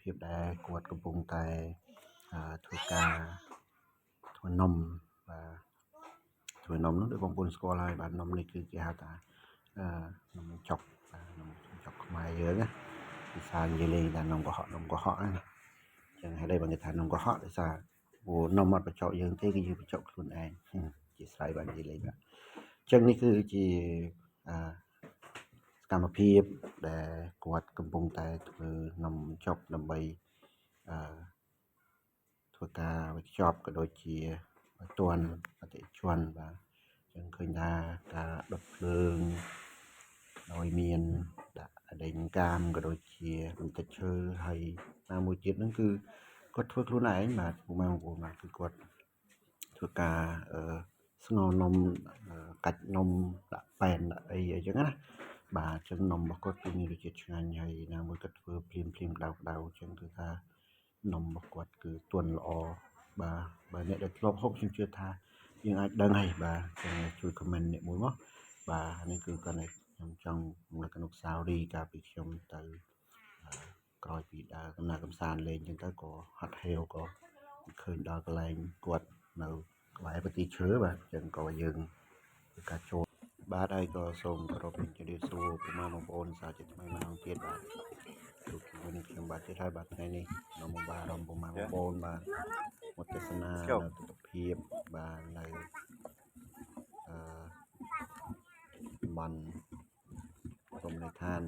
ភាពដែលគាត់កំពុងតែធ្វើការធ្វើនំបាទធ្វើនំនោះដូចបងប្អូនស្គាល់ហើយបាទនំនេះគឺគេហៅថានំចុកបាទនំចុកខ្មែរយើងណាភាសានិយាយលេងថានំកុហកនំកុហកណាចឹងហេតុអីបានគេថានំកុហកដោយសារព្រោះនំអត់បញ្ចុកយើងទេគឺយើងបញ្ចុកខ្លួនឯងជាស្រ័យបាននិយាយលេងបាទចឹងនេះគឺជាសកម្មភាពដែលគាត់កំពុងតែធ្វើនំចុកដើម្បីធ្វើការវេចខ្ចប់ក៏ដូចជាទាន់អតិជនបាទចឹងឃើញថាការដុតភ្លើងដោយមានដាក់ដេញកាមក៏ដូចជាបន្តិចឈើហើយណាមួយទៀតហ្នឹងគឺគាត់ធ្វើខ្លួនឯងបាទពុកម៉ែបងប្អូនបាទគឺគាត់ធ្វើការស្ងោរនំកាច់នំដាក់ប៉ែនដាក់អីអញ្ចឹងណាបាទអញ្ចឹងនំរបស់គាត់គឺមានរសជាតិឆ្ងាញ់ហើយណាមួយគាត់ធ្វើភ្លាមភ្លាមក្តៅក្តៅអញ្ចឹងគឺថានំរបស់គាត់គឺទន់ល្អបាទបើអ្នកដែលធ្លាប់ហូបខ្ញុំជឿថាយើងអាចដឹងហើយបាទអញ្ចឹងជួយ comment អ្នកមួយមកបាទនេះគឺគាត់ខ្ញុំចង់រំលឹកអនុស្សាវរីយ៍កាលពីខ្ញុំទៅក្រោយពីដើរកំណាកំសាន្តលេងអញ្ចឹងទៅក៏ហត់ហេវក៏ឃើញដល់កន្លែងគាត់នៅក្បែរប្រទីឈើបាទអញ្ចឹងក៏យើងធ្វើការចូលបាទហើយក៏សូមគោរពជម្រាបសួរពុកម៉ែបងប្អូនសាជាថ្មីម្ដងទៀតបាទជួបជាមួយនឹងខ្ញុំបាទទៀតហើយបាទថ្ងៃនេះនាំមកបាទអារម្មណ៍ពុកម៉ែបងប្អូនបាទមកទស្សនានៅទស្សនភាពបាទនៅតំបន់រមណីយដ្ឋាន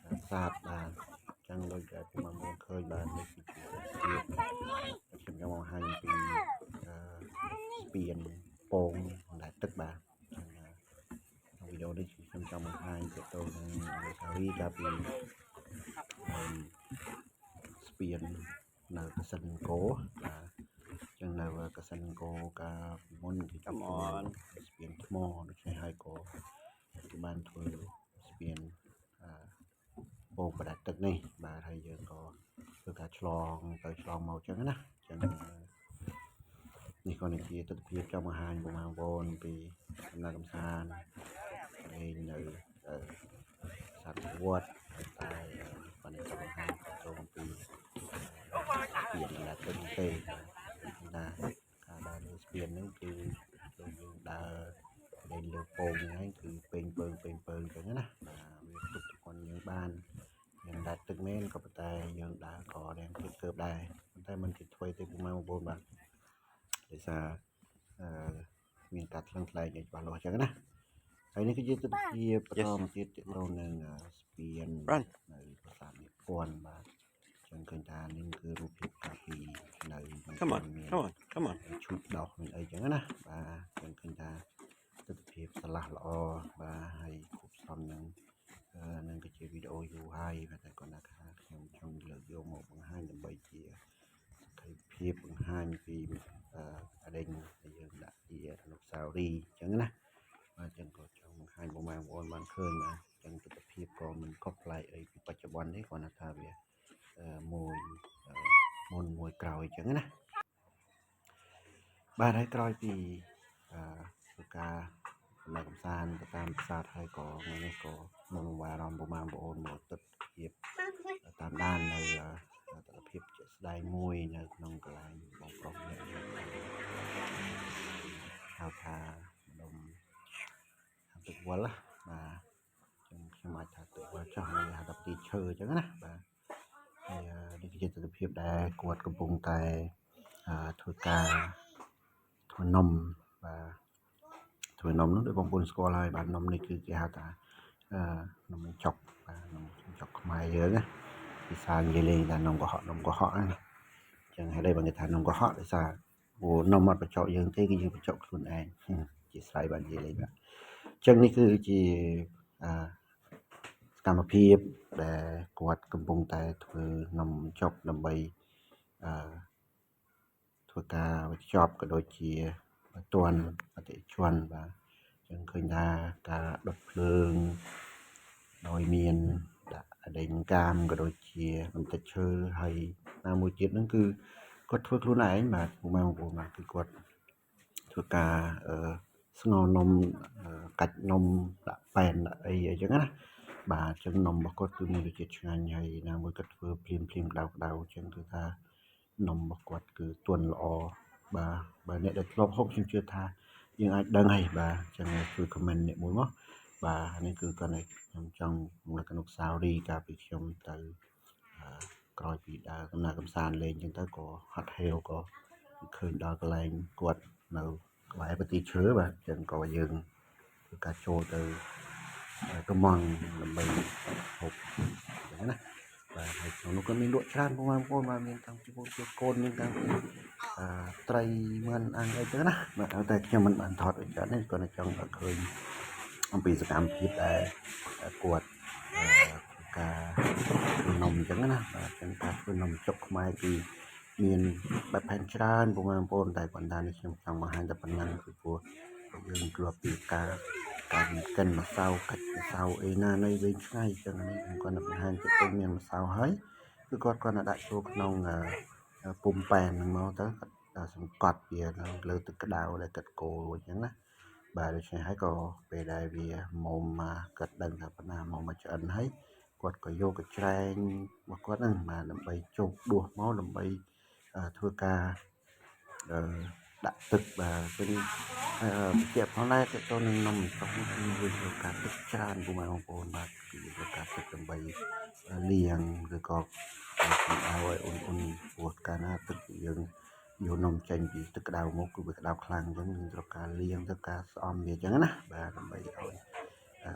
ប្រាសាទបាទអញ្ចឹងដូចដែលពុកម៉ែបងប្អូនឃើញបាទនេះគឺជាភាពខ្ញុំចង់បង្ហាញពីស្ពានពងអណ្ដែតទឹកបាទក្នុងវីដេអូនេះខ្ញុំចង់បង្ហាញទាក់ទងនឹងអនុស្សាវរីយ៍កាលពីស្ពាននៅកសិនកោបាទអញ្ចឹងនៅកសិនកោកាលពីមុនគេធ្វើស្ពានថ្មដូច្នេះហើយក៏គេបានធ្វើស្ពានពងបដែតទឹកនេះបាទហើយយើងក៏ធ្វើការឆ្លងទៅឆ្លងមកអញ្ចឹងណាអញ្ចឹងនេះក៏ជាទស្សនភាពចង់បង្ហាញបងប្អូនពីដំណើរកំសាន្តលេងនៅសត្វវត្តតែបានចង់បង្ហាញទៅអំពីស្ពានដែលទឹកទេណាការដើរលើស្ពានហ្នឹងគឺដូចយើងដើរលេងលើពងហ្នឹងគឺពេញពើងពេញពើងអញ្ចឹងណាបាទវាទប់ទងយើងបានយើងដែតទឹកមែនក៏ប៉ុន្តែយើងដើរក៏រៀងគៀបកើបដែរប៉ុន្តែមិនជាធ្វើទេពុកម៉ែបងប្អូនបាទដោយសារអឺមានការថ្លឹងថ្លែងឲ្យច្បាស់លាស់អញ្ចឹងណាហើយនេះគឺជាទស្សនភាពបន្តមកទៀតទាក់ទងនឹងស្ពាននៅប្រាសាទនាគព័ន្ធបាទចឹងឃើញថានេះគឺរូបភាពកាលពីនៅ Come on, come on, come on. ឈូកដោះមានអីចឹងណាបាទចឹងឃើញថាទស្សនភាពស្រឡះល្អបាទហើយគួបផ្សំនឹងនឹងគឺជាវីដេអូយូរហើយបាទតែគាត់ថាខ្ញុំចង់លើកយកមកបង្ហាញដើម្បីជាសក្ខីភាពបង្ហាញពីអដេញដែលយើងដាក់ជាអនុស្សាវរីយ៍អញ្ចឹងណាបាទអញ្ចឹងក៏ចង់បង្ហាញបងប្អូនបានឃើញបាទអញ្ចឹងទស្សនភាពក៏មិនខុសប្លែកអីពីបច្ចុប្បន្នទេគ្រាន់តែថាវាមួយមុនមួយក្រោយអញ្ចឹងណាបាទហើយក្រោយពីធ្វើការដំណើរកំសាន្តទៅតាមប្រាសាទហើយក៏ថ្ងៃនេះក៏មកបង្វែរអារម្មណ៍បងប្អូនមកទស្សនភាពតាមដាននៅទស្សនភាពជាក់ស្ដែងមួយនៅក្នុងកន្លែងបងប្រុសម្នាក់ហៅថាម្ដុំទឹកវល់បាទចឹងខ្ញុំអាចថាទឹកវល់ចោះនេះហៅថាទីឈើអញ្ចឹងណាបាទហើយនេះគឺជាទស្សនភាពដែលគាត់កំពុងតែធ្វើការធ្វើនំបាទធ្វើនំនោះដូចបងប្អូនស្គាល់ហើយបាទនំនេះគឺគេហៅថានំចុកបាទនំចុកខ្មែរយើងណាភាសានិយាយលេងថានំកុហកនំកុហកណាអញ្ចឹងហេតុអីបានគេថានំកុហកដោយសារព្រោះនំអត់បញ្ចុកយើងទេគឺយើងបញ្ចុកខ្លួនឯងជាស្រ័យបាននិយាយលេងបាទអញ្ចឹងនេះគឺជាសកម្មភាពដែលគាត់កំពុងតែធ្វើនំចុកដើម្បីធ្វើការវេចខ្ចប់ក៏ដូចជាទាន់អតិជនបាទអញ្ចឹងឃើញថាការដុតភ្លើងដោយមានដាក់ដេញកាមក៏ដូចជាបន្តិចឈើហើយណាមួយទៀតហ្នឹងគឺគាត់ធ្វើខ្លួនឯងបាទពុកម៉ែបងប្អូនបាទគឺគាត់ធ្វើការស្ងោរនំកាច់នំដាក់ប៉ែនដាក់អីអញ្ចឹងណាបាទអញ្ចឹងនំរបស់គាត់គឺមានរសជាតិឆ្ងាញ់ហើយណាមួយគាត់ធ្វើភ្លាម ភ្លាមភ្លាមក្តៅក្តៅអញ្ចឹងគឺថានំរបស់គាត់គឺទន់ល្អបាទបើអ្នកដែលធ្លាប់ហូបខ្ញុំជឿថាយើងអាចដឹងហើយបាទអញ្ចឹងជួយ comment អ្នកមួយមកបាទនេះគឺគាត់តែខ្ញុំចង់រំលឹកអនុស្សាវរីយ៍កាលពីខ្ញុំទៅក្រោយពីដើរដំណើរកម្សាន្តលេងអញ្ចឹងទៅក៏ហត់ហេវក៏ឃើញដល់កន្លែងគាត់នៅក្បែរប្រទីឈើបាទអញ្ចឹងក៏យើងធ្វើការចូលទៅកំងដើម្បីហូបអញ្ចឹងណាបាទហើយក្នុងនោះក៏មានលក់ច្រើនបងប្អូនបាទមានតាំងពីបងជាកូនមានតាំងពីអឺត្រីមិនអាំងអីចឹងណាបាទតែខ្ញុំមិនបានថតអីច្រើនទេគាត់តែចង់ឲ្យឃើញអំពីសកម្មភាពដែលគាត់ធ្វើការធ្វើនំអញ្ចឹងណាបាទអញ្ចឹងការធ្វើនំចុកខ្មែរគឺមានបែបផែនច្រើនបងប្អូនតែប៉ុន្តែនេះខ្ញុំចង់បង្ហាញតែប៉ុណ្ណឹងគឺព្រោះយើងធ្លាប់ពីការការកិនម្សៅកាច់ម្សៅអីណានៃវិញឆ្ងាយអញ្ចឹងនេះខ្ញុំគាត់តែបង្ហាញទៅទៅមានម្សៅហើយគឺគាត់គាត់តែដាក់ចូលក្នុងពុំប៉ែនហ្នឹងមកទៅគាត់សង្កត់វានៅលើទឹកក្តៅដែលកាត់គោអញ្ចឹងណាបាទដូច្នេះហើយក៏ពេលដែលវាមុំមកគាត់ដឹងថាប៉ុណ្ណាមុំមកឆ្អិនហើយគាត់ក៏យកកញ្ច្រែងរបស់គាត់ហ្នឹងបាទដើម្បីជោគដួសមកដើម្បីធ្វើការអឺដាក់ទឹកបាទវិញបញ្ជាក់ផងដែរតទៅនឹងនំចុកនេះគឺយើងត្រូវការទឹកច្រើនពុកម៉ែបងប្អូនបាទគឺយើងត្រូវការទឹកដើម្បីលាងឬក៏កម្ដៅឲ្យអ៊ុនអ៊ុនព្រោះកាលណាទឹកយើងយកនំចេញពីទឹកក្តៅមកគឺវាក្តៅខ្លាំងអញ្ចឹងយើងត្រូវការលាងត្រូវការស្អំវាអញ្ចឹងណាបាទដើម្បីឲ្យ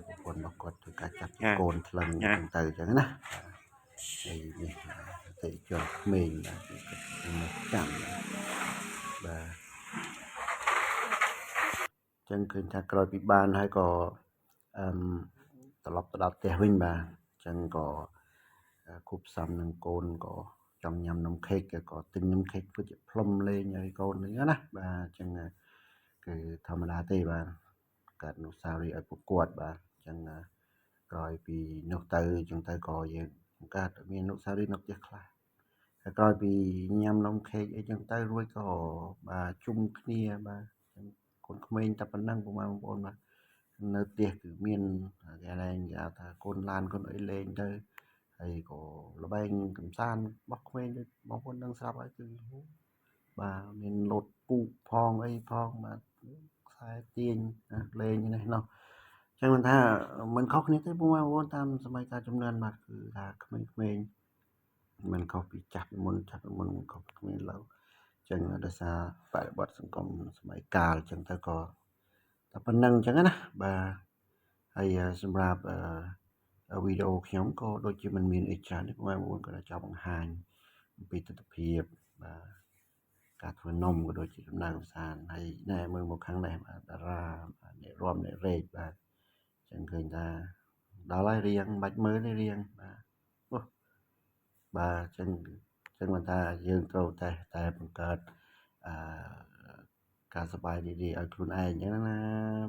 ប្រពន្ធរបស់គាត់ធ្វើការចាប់ជាកូនថ្លឹងអញ្ចឹងទៅអញ្ចឹងណាបាទហើយនេះអតិជនក្មេងបាទគឺគាត់នៅចាំបាទចឹងឃើញថាក្រោយពីបានហើយក៏អឺត្រឡប់ទៅដល់ផ្ទះវិញបាទអញ្ចឹងក៏គូផ្សំនឹងកូនក៏ចង់ញ៉ាំនំខេកក៏ទិញនំខេកធ្វើជាផ្លុំលេងឲ្យកូននេះណាបាទអញ្ចឹងគឺធម្មតាទេបាទកើតអនុស្សាវរីយ៍ឲ្យពួកគាត់បាទអញ្ចឹងក្រោយពីនោះទៅអញ្ចឹងទៅក៏យើងកើតមានអនុស្សាវរីយ៍នៅផ្ទះខ្លះហើយក្រោយពីញ៉ាំនំខេកអីចឹងទៅរួចក៏បាទជុំគ្នាបាទអញ្ចឹងកូនក្មេងតែប៉ុណ្ណឹងពុកម៉ែបងប្អូនបាទនៅផ្ទះគឺមានគេហៅគេហៅថាកូនឡានកូនអីលេងទៅហើយក៏ល្បែងកំសាន្តរបស់ក្មេងដូចបងប្អូនដឹងស្រាប់ហើយគឺបាទមានលោតពូកផងអីផងបាទខ្សែទាញណាលេងនេះណោះចឹងមិនថាមិនខុសគ្នាទេពុកម៉ែបងប្អូនតាមសម័យកាលជំនាន់បាទគឺថាក្មេងៗមិនខុសពីចាស់ពីមុនចាស់ពីមុនមិនខុសពីក្មេងឡើយចឹងដោយសារបរិបទសង្គមសម័យកាលចឹងទៅក៏តែប៉ុណ្្នឹងចឹងណាបាទហើយសម្រាប់អឺវីដេអូខ្ញុំក៏ដូចជាមិនមានអីច្រើនទេបងប្អូនក៏ចង់បង្ហាញអំពីទស្សនភាពបាទការធ្វើនំក៏ដូចជាដំណើរកម្សាន្តហើយណែមើលមកខាងនេះបាទតារាបាទអ្នករាំអ្នករែកបាទចឹងឃើញថាដល់ហើយរៀងមិនបាច់មើលទេរៀងបាទអូបាទចឹងចឹងមិនថាយើងត្រូវតែតែបង្កើតអឺការសប្បាយរីករាយឲ្យខ្លួនឯងអញ្ចឹងណា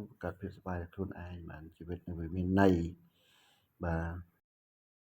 បង្កើតភាពសប្បាយឲ្យខ្លួនឯងបាទជីវិតនឹងវាមានន័យបាទ